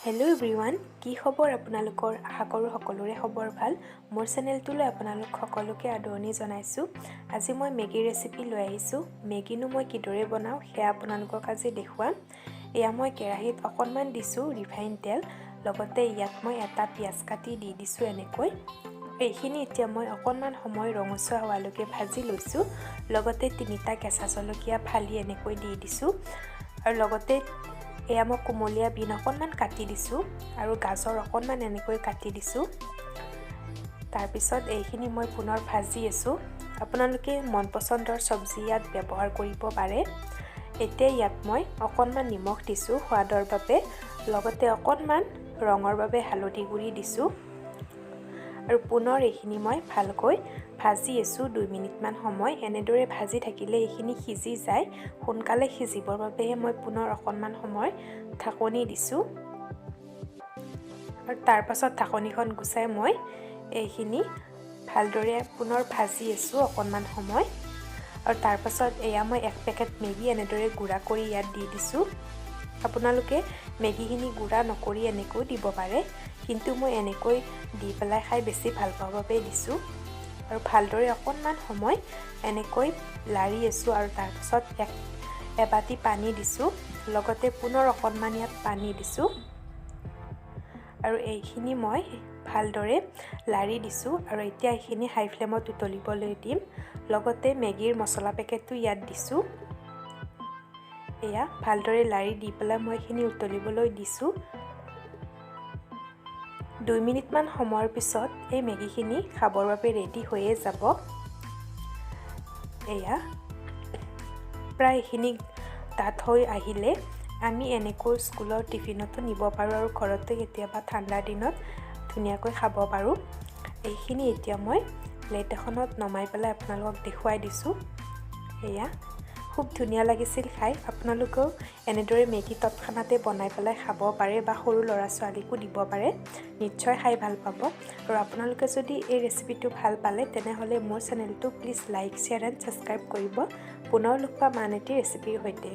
Hello' everyone, কি খবৰ আপোনালোকৰ? আশা কৰোঁ সকলোৰে খবৰ ভাল। মোৰ চেনেলটোলৈ আপোনালোক সকলোকে আদৰণি জনাইছোঁ। আজি মই মেগী ৰেচিপি লৈ আহিছোঁ। মেগীনো মই কিদৰে বনাওঁ, সেয়া আপোনালোকক আজি দেখুৱাম। এয়া মই কেৰাহীত অকণমান দিছোঁ ৰিফাইন তেল। লগতে ইয়াত মই এটা পিঁয়াজ কাটি দি দিছোঁ এনেকৈ। এইখিনি এতিয়া মই অকণমান সময় ৰঙচুৱা হোৱালৈকে ভাজি লৈছোঁ। লগতে তিনিটা কেঁচা জলকীয়া ফালি এনেকৈ দি দিছোঁ আৰু লগতে এয়া মই কুমলীয়া বিন অকণমান কাটি দিছোঁ আৰু গাজৰ অকণমান এনেকৈ কাটি দিছোঁ। তাৰপিছত এইখিনি মই পুনৰ ভাজি আছোঁ। আপোনালোকে মন পচন্দৰ চব্জি ইয়াত ব্যৱহাৰ কৰিব পাৰে। এতিয়া ইয়াত মই অকণমান নিমখ দিছোঁ সোৱাদৰ বাবে, লগতে অকণমান ৰঙৰ বাবে হালধি গুড়ি দিছোঁ আৰু পুনৰ এইখিনি মই ভালকৈ ভাজি আছোঁ 2 মিনিটমান সময়। এনেদৰে ভাজি থাকিলে এইখিনি সিজি যায়। সোনকালে সিজিবৰ বাবেহে মই পুনৰ অকণমান সময় ঢাকনি দিছোঁ আৰু তাৰপাছত ঢাকনিখন গুচাই মই এইখিনি ভালদৰে পুনৰ ভাজি আছোঁ অকণমান সময়। আৰু তাৰপাছত এয়া মই এক পেকেট মেগী এনেদৰে গুড়া কৰি ইয়াত দি দিছোঁ। আপোনালোকে মেগীখিনি গুড়া নকৰি এনেকৈও দিব পাৰে, কিন্তু মই এনেকৈ দি পেলাই খাই বেছি ভাল পাওঁ বাবে দিছোঁ। আৰু ভালদৰে অকণমান সময় এনেকৈ লাৰি আছোঁ আৰু তাৰপাছত এবাতি পানী দিছোঁ, লগতে পুনৰ অকণমান ইয়াত পানী দিছোঁ আৰু এইখিনি মই ভালদৰে লাৰি দিছোঁ। আৰু এতিয়া এইখিনি হাই ফ্লেমত উতলিবলৈ দিম। লগতে মেগীৰ মছলা পেকেটটো ইয়াত দিছোঁ। এয়া ভালদৰে লাৰি দি পেলাই মই এইখিনি উতলিবলৈ দিছোঁ। 2 মিনিটমান সময়ৰ পিছত এই মেগীখিনি খাবৰ বাবে ৰেডি হৈয়ে যাব। এয়া প্ৰায় এইখিনি ডাঠ হৈ আহিলে আমি এনেকৈ স্কুলৰ টিফিনতো নিব পাৰোঁ আৰু ঘৰতো কেতিয়াবা ঠাণ্ডাৰ দিনত ধুনীয়াকৈ খাব পাৰোঁ। এইখিনি এতিয়া মই প্লেট এখনত নমাই পেলাই আপোনালোকক দেখুৱাই দিছোঁ। এয়া খুব ধুনীয়া লাগিছিল খাই। আপোনালোকেও এনেদৰে মেগী তৎক্ষণাতে বনাই পেলাই খাব পাৰে বা সৰু ল'ৰা ছোৱালীকো দিব পাৰে, নিশ্চয় খাই ভাল পাব। আৰু আপোনালোকে যদি এই ৰেচিপিটো ভাল পালে, তেনেহ'লে মোৰ চেনেলটো please like, share and subscribe কৰিব। পুনৰ লগ পাম আন এটি ৰেচিপিৰ সৈতে।